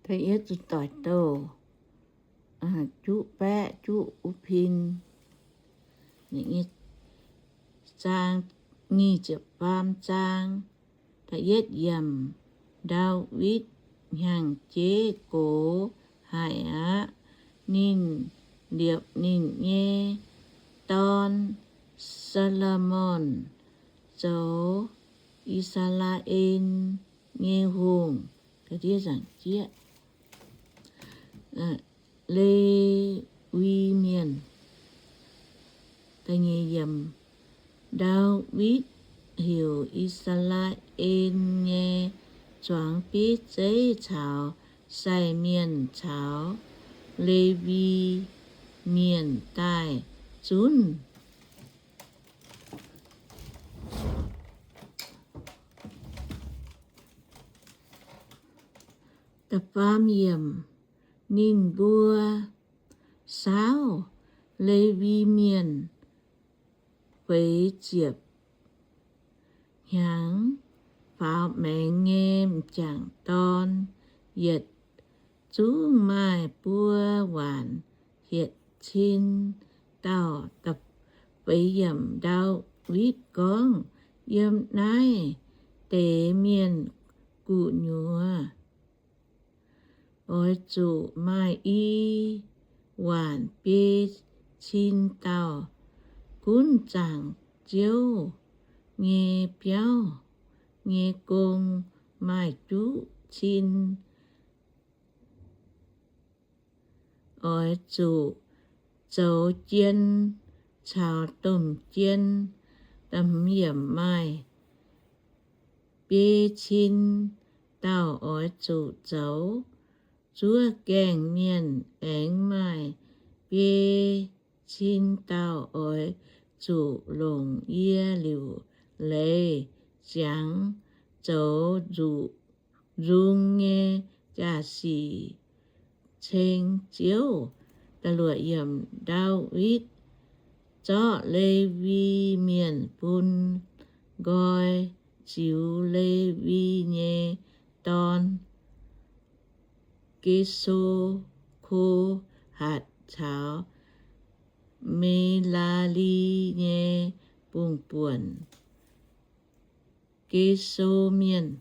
Da'yietv zuqc doic douh, juqv baeqv juqv wuov pin. Zaang, nyic ziepc faam zaang. Da'yietv yiemc, Ndaawitv hnyangx-jeiv gox haic aqv. Ninh liepc ninh nyei dorn, Saa^lo^morn, zoux I^saa^laa^en nyei hungh. Lewi Mienh. Ndaawitv heuc I^saa^laa^en nyei zuangx bieiv zeiv caux sai mienh caux Lewi Mienh daaih zunv. Da'faam yiemc, ninh mbuo saauv Lewi Mienh feix ziepc hnyangx faaux maengx nyei m'jangc dorn, yietc zungv maaih buo waanc hietc cin dauh. Da'feix yiemc, Ndaawitv gorngv, Yiem naaiv deix mienh gu'nyuoz oix zuqc maaih i waanc biei cin dauh. Gunv zaangc Ziouv nyei biauv nyei gong maaih juqv cin oix zuqc zoux jien caux domh jien. Maaih biei cin dauh oix zuqc zoux. Zuov gaengh mienh aengx maaih biei cin dauh oix zuqc longc yie liuc leiz ziangx zoux nzung nyei jaa-sic ceng Ziouv. Ndaawitv zorqv Lewi Mienh bun nqoi ziux Lewi nyei dorn, Ge^so^ko^hatc caux Me^laa^li nyei bungh buonc. Ge^so Mienh.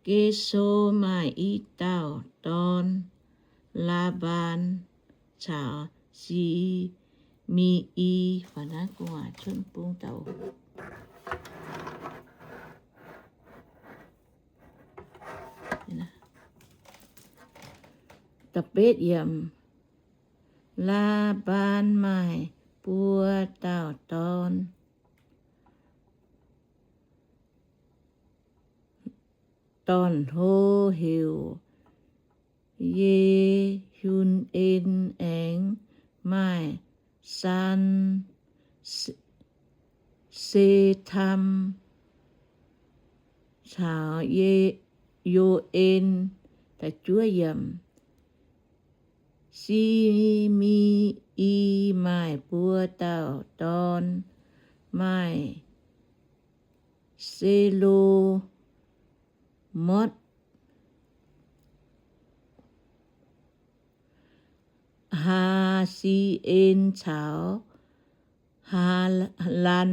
Ge^so maaih i dauh dorn, Laa^mbaan, caux Si^mi^i. Laa^mbaan maaih buo dauh dorn. Dorn-hlo heuc Ye^hun^en, aengx maaih San, Se^tam caux Yo^en. Si^mi^i maaih buo dauh dorn, maaih Se^lo^motv, Haa^si^en caux Haalan.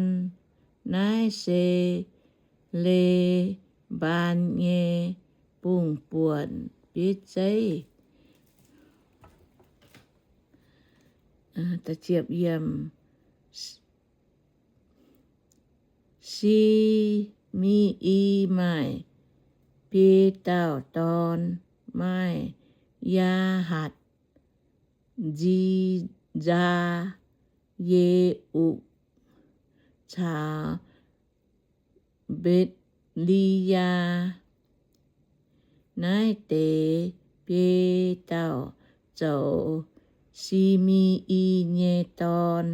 Naaiv se Laa^mbaan nyei bungh buonc bieiv zeiv. Si^mi^i maaih biei dauh dorn, maaih Yaahatc, Nzizaa, Ye^utc caux Mbetc^li^yaa. Naaiv deix biei dauh zoux Si^mi^i nyei dorn.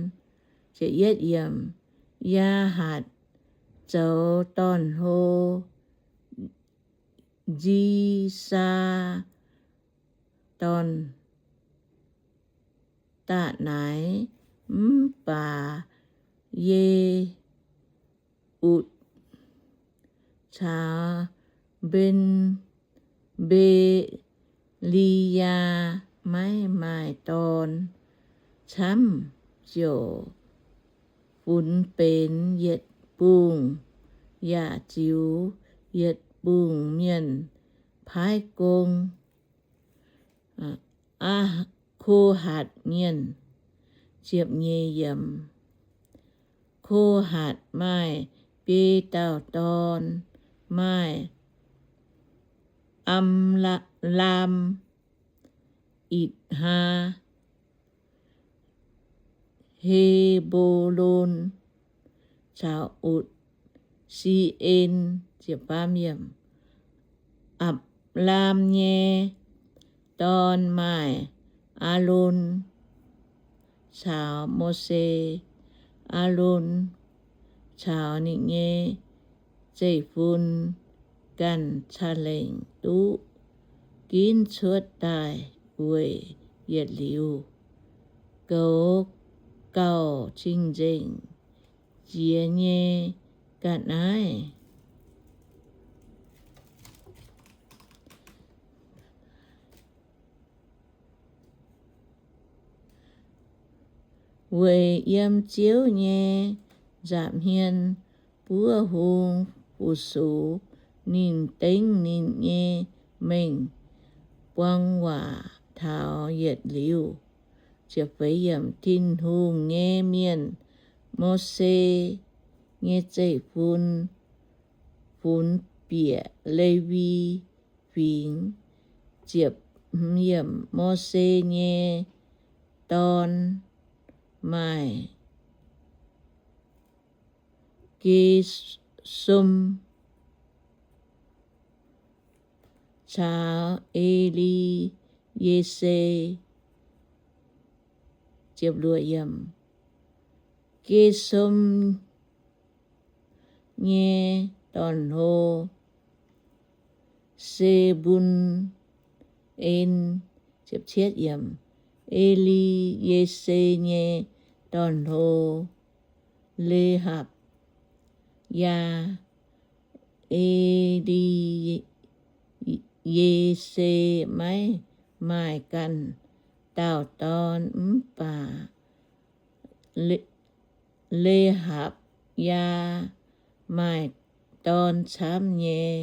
Yaahatc zoux dorn-hlo, Nzizaa dorn da'naix, mv baac Ye^utc caux Mben- Mbe^li^yaa maiv maaih dorn camv, ziouc funx benx yietc bungh yaac ziux yietc bungh mienh paaiv gong. Ko^hatc Mienh. Ziepc nyeic yiemc. Ko^hatc maaih biei dauh dorn, maaih Am^laa^am, Itc^haa, He^mbo^lon caux Utc, Si^en. Apc^laam nyei dorn maaih Aalon caux Mose. Aalon caux ninh nyei zeiv-fun ganh ca'lengc duqv ginv cuotv daaih weic yietc liuz goux gauh cing-nzengc jiex nyei ga'naaiv. Weic yiem Ziouv nyei nza'hmien buov hung fu-sux ninh, dengv ninh nyei mengh buang waac taux yietc liuz. Tin-Hungh nyei mienh, Mose nyei zeiv-fun, funx bieqc Lewi Fingx. Ziepc hmz yiemc. Mose nyei dorn maaih Ge^som caux E^li^ye^se. Ge^som nyei dorn-hlo, Se^mbun^en. E^li^ye^se nyei dorn-hlo, Le^hapc^yaa. E^li^ye^se maiv maaih ganh dauh dorn, mv baac Le- Le^hapc^yaa maaih dorn camv nyei.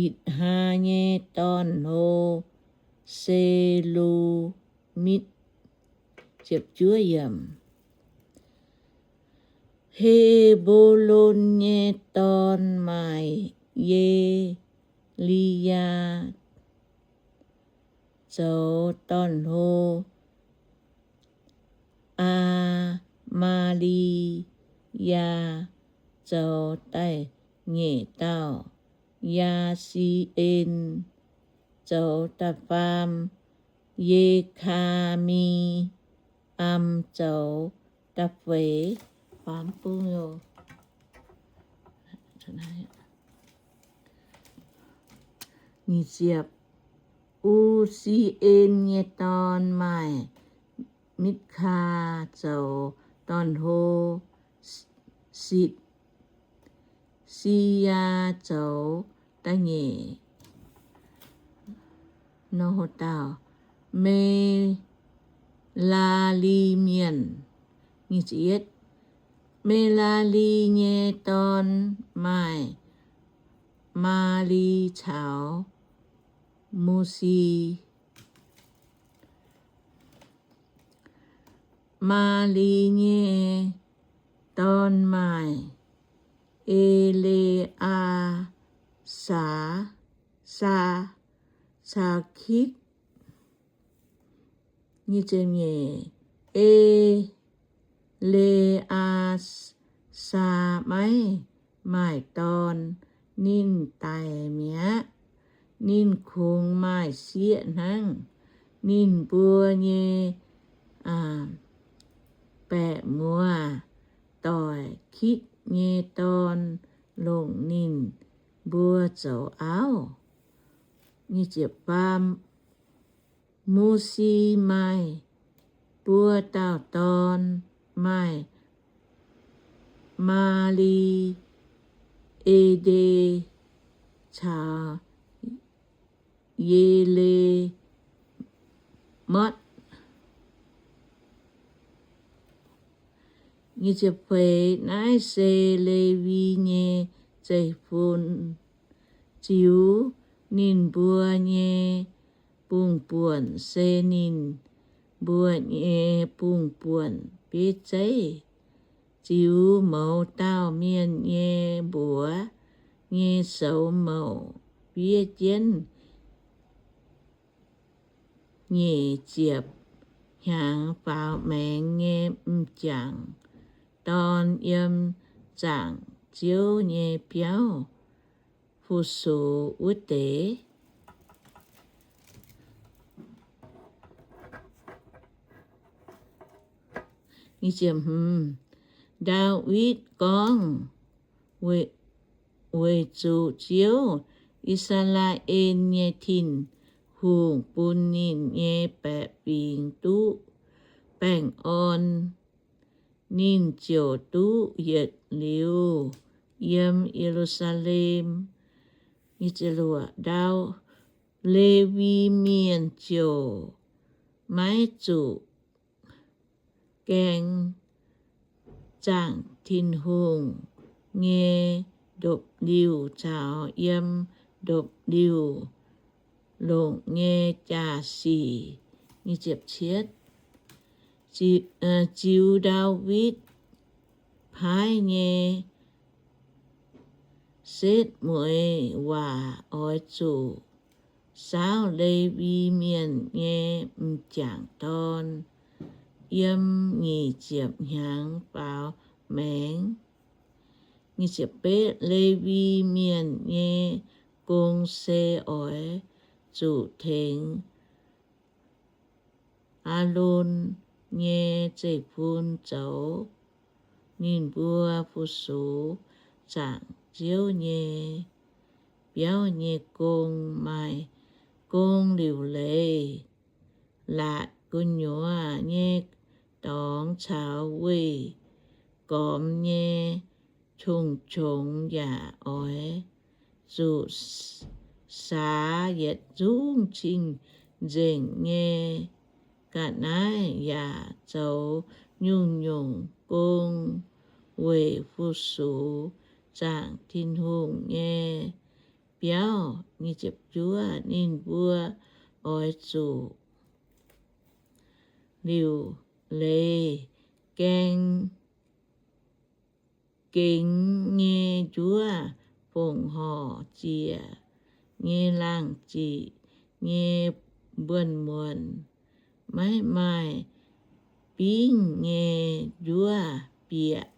Itc^haa nyei dorn-hlo, Se^lu^mitv. He^mbo^lon nyei dorn maaih Ye^li^yaa zoux dorn-hlo, Aa^maa^li^yaa zoux da'nyeic dauh, Yaa^si^en zoux da'faam, Ye^kaa^mi^am zoux da'feix. U^si^en nyei dorn maaih Mitv^kaa zoux dorn-hlo, Sit- Si^yaa zoux da'nyeic dauh, Me^laa^li Mienh. Merali nyei dorn maaih Maali caux Musi. Maali nyei dorn maaih E^le^aa^saa, Saa, Saakitv. E^le^aa^saa maiv maaih dorn. Ninh daic mi'aqv. Ninh kungx maaih sieqv hnangv. Ninh mbuo nyei baeqc muoz doic, Kitv nyei dorn, longc ninh mbuo zoux auv. Musi maaih buo dauh dorn, maaih Maali, Ede caux Yelemotv. Naaiv se Lewi nyei zeiv-fun ziux ninh mbuo nyei bungx-buonc, se ninh mbuo nyei bungx-buonc bieiv zeiv, ziux mouz dauh mienh nyei mbuox nyei soux mouc, fiev jienv nyic ziepc hnyangx faaux maengx nyei m'jangc dorn yiem zaangc Ziouv nyei biauv fu-sux wuov deix. Ndaawitv gorngv, Weic zuqc Ziouv, I^saa^laa^en nyei Tin-Hungh, bun ninh nyei baeqc fingx duqv baengh orn, ninh ziouc duqv yietc liuz yiem Ye^lu^saa^lem. Ndau Lewi Mienh ziouc maiv zuqc gaeng zaangc Tin-Hungh nyei ndopv-liuh caux yiem ndopv-liuh longc nyei jaa-sic. Ziux Ndaawitv paaiv nyei setv mueiz waac oix zuqc saauv Lewi Mienh nyei m'jangc dorn yiem nyic ziepc hnyangx faaux maengx. Lewi Mienh nyei gong se oix zuqc tengx Aalon nyei zeiv-fun zoux ninh mbuo fu-sux zaangc Ziouv nyei biauv nyei gong. Maaih gong liuc leiz, laatc gu'nyuoz nyei dorngx caux weih gormx nyei qongx-qongx yaac oix zuqc saax yietc zungv cing-nzengc nyei ga'naaiv yaac zoux nyungc-nyungc gong weic fu-sux zaangc Tin-Hungh nyei biauv. Ninh mbuo oix zuqc liuc leiz gaeng gengx nyei njuov fongc horc ziec nyei laangh ziqc nyei mbuonx-muonz, maiv maaih bingv nyei njuov bieqc.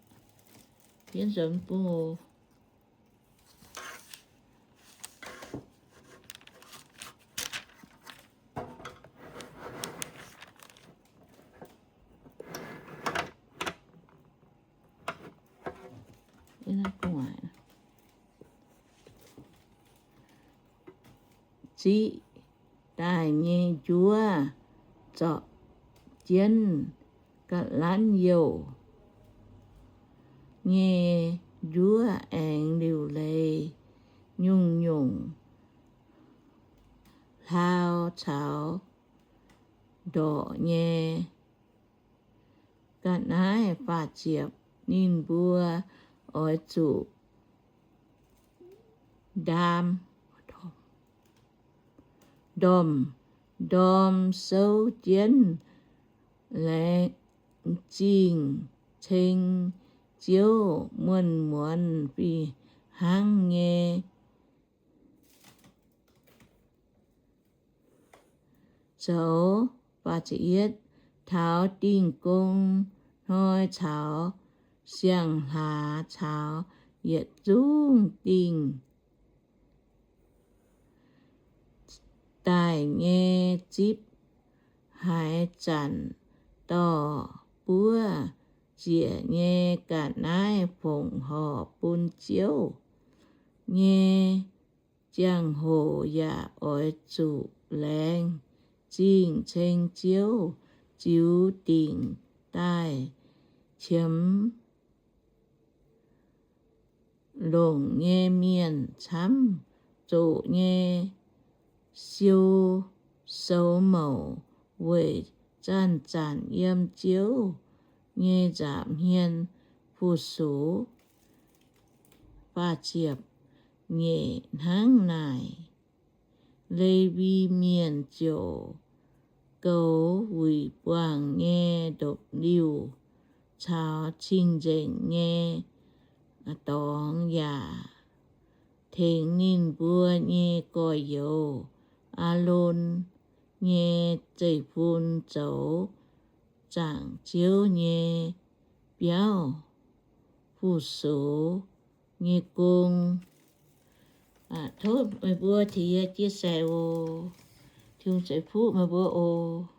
Ziqv daaih nyei njuov zorpc jienv ga'lanv youh nyei njuov aengx liuc leiz nyungc-nyungc hlaau caux ndorqc nyei ga'naaiv. Faah ziepc, ninh mbuo oix zuqc ndaam, ndorm, ndorm souv jienv laengz zingh ceng Ziouv muonz-muonz fih hnangv nyei zoux. Taux dingh gong hnoi caux siang-hlaax caux yietc zungv dingh daaih nyei zipv haaix zanc dorh buov ziec nyei ga'naaiv fongc horc bun Ziouv nyei ziangh hoc yaac oix zuqc laengz zingh ceng Ziouv ziux dingc daaih qiemx longc nyei mienh camv zoqc nyei siou soux mouc weic zanc-zanc yiem Ziouv nyei nza'hmien fu-sux. Nyeic hnangv naaic, Lewi Mienh ziouc goux wuic buangh nyei ndopv-liuh caux cing-nzengc nyei dorngx yaac tengx ninh mbuo nyei gorx-youz, Aalon, nyei zeiv-fun zoux zaangc Ziouv nyei biauv fu-sux nyei gong. Tov meih mbuo qiex jiez sai oc. Tin-Hungh ceix fuqv meih mbuo oc.